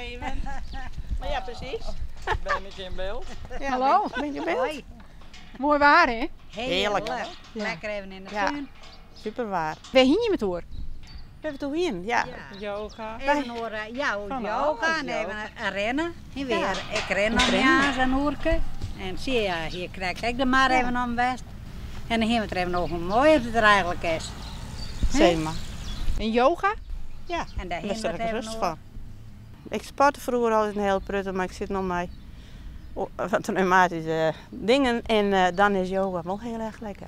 even. Maar ja, precies. Ben ik in beeld? Ja, Hallo. Ben je in beeld? Hoi. Mooi waar, hè? Heerlijk. Lekker even in de Ja. tuin. Super waar. Waar hing je met hoor? We hebben het heen, ja. Ja. Yoga. Even hoor, ja, hoe Van yoga alles, en yoga. even rennen. En weer, Ja. Ik ren nog ja, zo'n oerke. En zie je, hier krijg ik de maar even om west. En dan hebben we het er even over hoe mooi het er eigenlijk is. Zeg maar. En yoga? Ja, En daar daar hebben we sta het ik even rust over. van. Ik sportte vroeger altijd een heel prutte, maar ik zit nog met wat traumatische dingen. En dan is yoga wel heel erg lekker.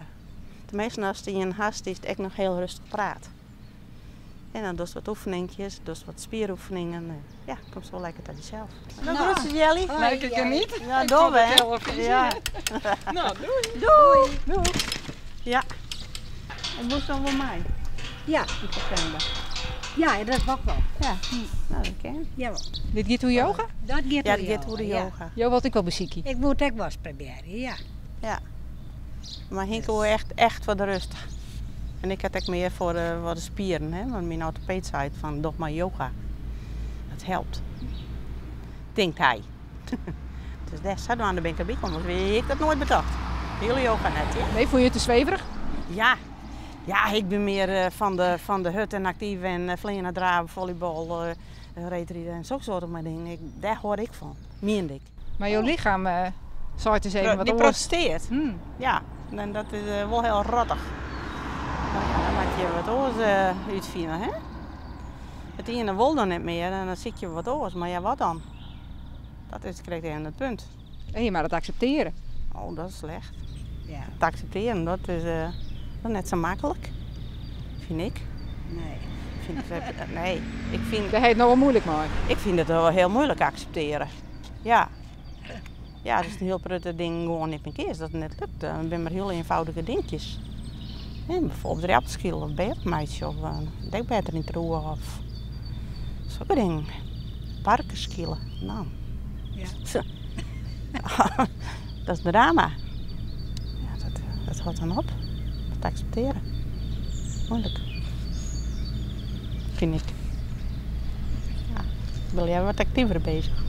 Tenminste, als die een hast is, het echt nog heel rustig praat. En dan doe je wat oefeningetjes, doe je wat spieroefeningen. Ja, komt zo lekker tot jezelf. Nou, groetjes Jelly. Hoi, Lijk ik er niet? Ja, Ik dom vond de hè? televisie. Ja. Nou, doei. Doei. Doei. Ja. Het moest dan wel mij Ja, in september. ja, dat is ook wel. Ja, nou dat ken. Jawel. Dit gaat hoe yoga? Dat gaat Ja, hoe dat gaat hoe de ja. yoga. Jo, wat ik wel beziekie. Ik moet ook wel eens proberen, ja. Maar Hinke wil echt voor de rust. En ik had ook meer voor de spieren, hè? Want mijn orthopeed zei het van, doe maar yoga. Dat helpt. Denkt hij. Dus daar zat aan de ben ik bij, anders weet ik dat nooit bedacht. Hele yoga net, ja. Nee, vond je het te zweverig? Ja. Ja, ik ben meer van de hut en actief en vliegen naar draven, volleybal, reetrieden en zulke soort maar dingen. Daar hoor ik van, meen ik. Maar jouw lichaam zou het eens even wat Die oors. protesteert. Ja, en dat is wel heel rottig. Nou ja, dan maak je wat oors uitvinden, hè? Het ene wil dan niet meer en dan zit je wat oors. Maar ja, wat dan? Dat is krijg je aan het punt. En je maar dat accepteren. Oh, dat is slecht. Ja, Het accepteren, dat is net zo makkelijk. Vind ik. nee. Vind ik nee, ik vind, Daar heet het nog wel moeilijk maar. ik vind het wel heel moeilijk accepteren. Ja. Ja, dat is een heel prutte ding gewoon niet meer keer. Dat het net lukt. Dat zijn maar heel eenvoudige dingetjes. En bijvoorbeeld rapschiel of beermeisje of een dekbed erin troeien of zulke dingen. Parkenskielen. Nou. Ja. Dat is drama. Ja, dat houdt dan op. Dat accepteren. Moeilijk. Vind ik. Ja, ik ben jij wat actiever bezig.